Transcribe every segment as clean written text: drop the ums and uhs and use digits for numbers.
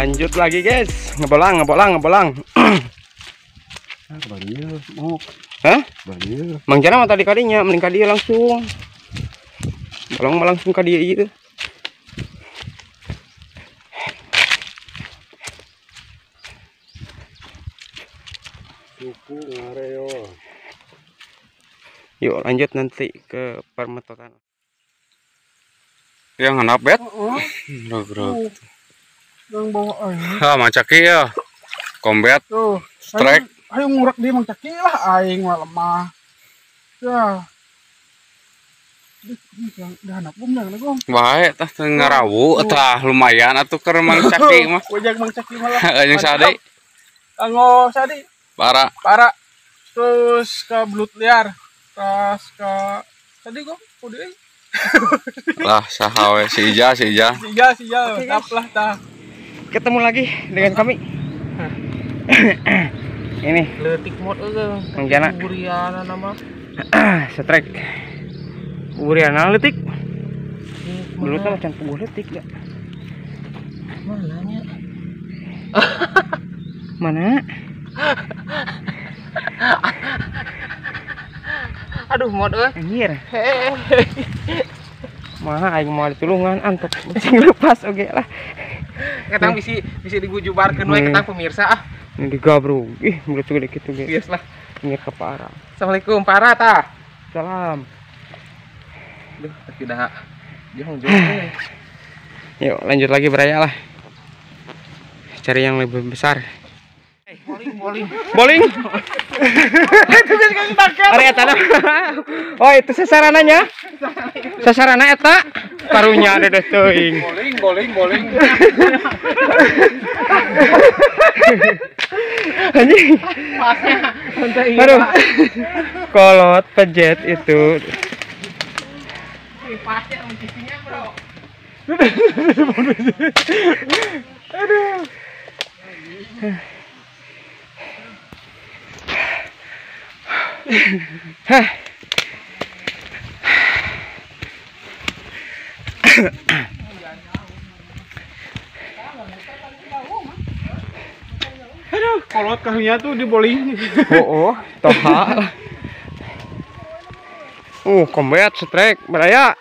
Lanjut lagi guys, ngebolang. Hah? Mang Jana mah tadi kadinya, mending ka dieu langsung. Bolong mah langsung ka dieu ieu. Suku ngareo. Yuk lanjut nanti ke permetotan. Yang handap bet? Bro. Yang bawa aing. Ha, Mang Caki ya. Combat. Tuh, strike. Ayo ngurak dia Mang Caki lah aing mah lemah. Ya. Udah handap bom dah gong. Bae tah teu ngarawu tah lumayan atuh keur Mang Caki mah. Wajah Mang Caki malah. Jeung sade. Kanggo sadi. Para. Para. Terus ke belut liar. Terus ke tadi gong kode euy. Lah saha we si Ija. Si Ija, tap lah tah. Ketemu lagi dengan kami. Ini leutik mod eueuh. Mang Jana. Buriana nama. Strike. Buriana leutik. Belutna macam puguh leutik ya. Mananya? Mana? Aduh mod euy. Anjir. Mah aing moal ditulungan antep sing lepas oge lah. Ketang bisi digujubarkeun we ketang pemirsa ah. Ini digabrug. Ih, mulut gede kitu ge. Bias lah. Ini ke parah. Assalamualaikum para tah. Salam. Duh, tapi dah jauh euy. Yuk, lanjut lagi beraya lah. Cari yang lebih besar. Bowling. Bowling. Ari eta. Oh, itu sasarananya. Sasarana eta karunya dedeh teuing. Bowling. Anjing. Aduh. Kolot pejet itu. Pasnya muncisinya, Bro. Aduh. Hah. Aduh, kolot kahunya tuh di bowling. Oh, toha. Combat strike beraya.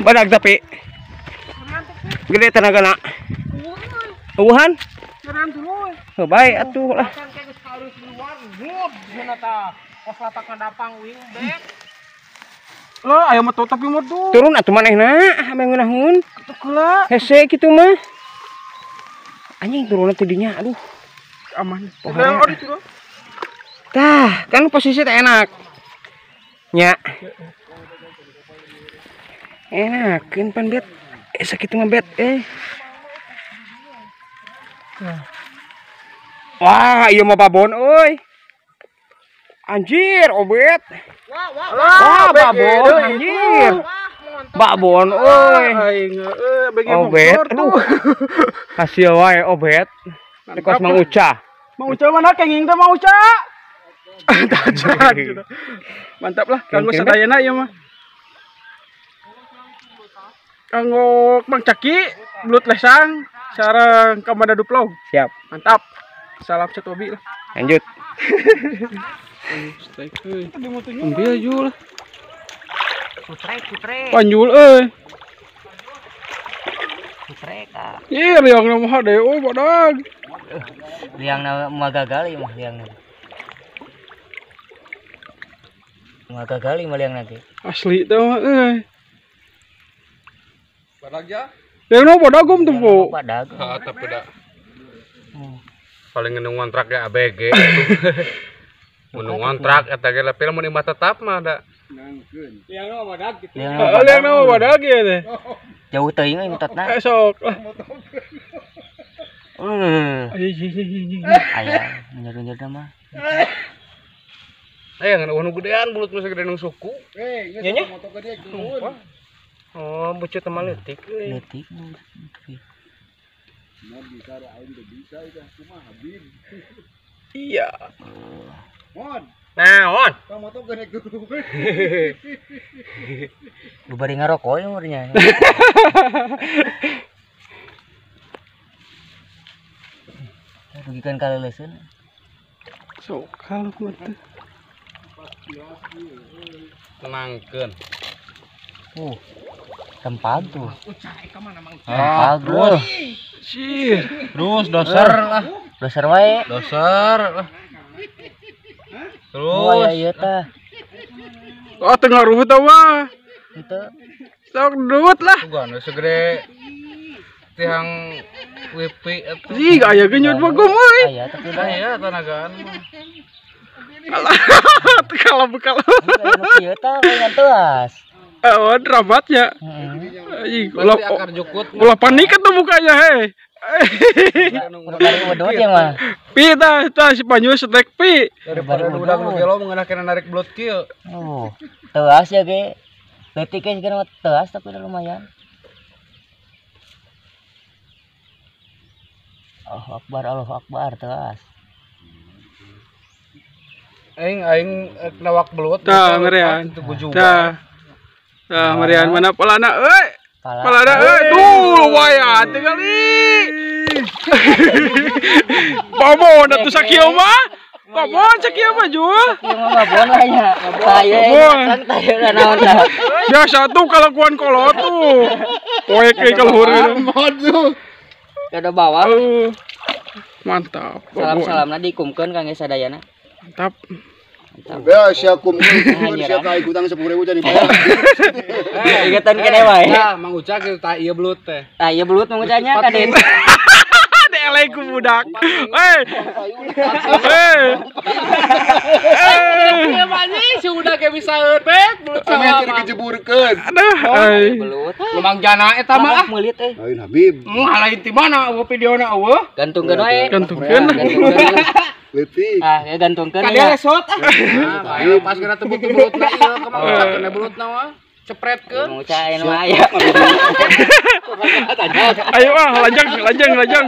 Badag tapi gede tenaga nak. Uhan. Baik atuh lah. Lah aya mah tapi mah tuh. Turun atuh manehna, ame ngeunahun. Atuh heula. Hese kitu mah. Anjing turunna teh dinya, aduh. Aman. Tah, kan posisi teh enak. Nya. Enakeun pan bet. Sakitu mah bet eh. Wah, ieu mah babon euy. Anjir, obet. Wah, babon anjir. Babon euy. Obet, aduh. Hasil wae obet. Kos Mang Uca. Mang Uca mana kenging teh Mang Uca? Mantap lah, kanggo sadayana ieu mah. Kanggo Mang Caki, belut lesang, sareng kamada duplog. Siap. Mantap. Salam satu hobi lah. Lanjut. Ambil jul. Putre. Panjul euy. Putre ka. Ih, liang na mah deui badag. Liang na mah gagal ieu mah liang na. Mah gagal ieu mah liang nanti. Asli teh mah euy. Badag ya? Liang na badagum tuh, Bu. Badag. Heeh, tapi da. Paling ngeunung ngontrak ge ABG. Ngeunung ngontrak eta ge tapi lamun imah tetap mah da. Liang na mah badag gitu. Liang na mah badag ieu teh. Jauh teuing euy mutotna. Sok. Aya nyer-nyer mah. Eh, ngan eueuh nu gedean bulut mah sagede nu suku. Nya nya. Oh, bucut mah leutik euy. Leutik. Iya. Naon? Lu bari ngarokok ya umurnya. Rugikan kaleleseun. Sok kalau mah. Tenangkeun. Tempat tuh. Ah, terus. Terus doser lah. Doser wae. Doser lah. Terus. Oh, iya tah. Oh, teu ngaruh tah mah. Henteu. Sok duit lah. Bukan segede tiang wifi atuh. Ih, aya ge nyut mah euy. Aya tapi aya tanagaan mah. Alah, teu kalah bekal. Ieu tah ngantuas. Oh, rabatnya. Heeh. Ulah panik atuh mukanya hei. Udah ya mah. Pi tah tah si Panyu setek pi. Daripada budak nu gelo mengenah kena narik belut kieu. Oh, teuas ya ge. Leutik ge sigana teuas tapi udah lumayan. Allahu Akbar teuas. Aing aing nawak belut. Tah merian. Tah. Tah merian mana palana euy. Palana euy tuh lumayan tinggali. Babon atuh sakieu mah. Babon sakieu mah Jul. Sakieu mah babon lah nya. Babon. Naon tah. Biasa tuh kalakuan kolot tuh. Poek euy kaluhur gitu. Kada bawah. Mantap. Salam-salamna dikumkeun kangge sadayana. Mantap. Ya sia kumkeun sia ka ikutang 10.000 jadi bayar. Ingetan kene wae. Tah Mang Uca kitu tah ieu belut teh. Tah ieu belut Mang Uca nya ka dieu. Delek ku budak. Hei. Hei. Ieu mah anjing si budak ge bisa eupet belut sama. Ame dikejeburkeun. Aduh, euy. Belut. Lumang jana eta mah ah. Meulit euy. Lain Habib. Lain ti mana eueuh videona eueuh. Gantungkeun wae. Gantungkeun. Leutik. Ah, ya gantungkeun ya. Ka lesot. Nah, ayo pas kena tebut belutna ieu ka Mang Uca kena belutna mah. Cepretkeun. Mang Uca aya nu aya. Ayo ah, lajang.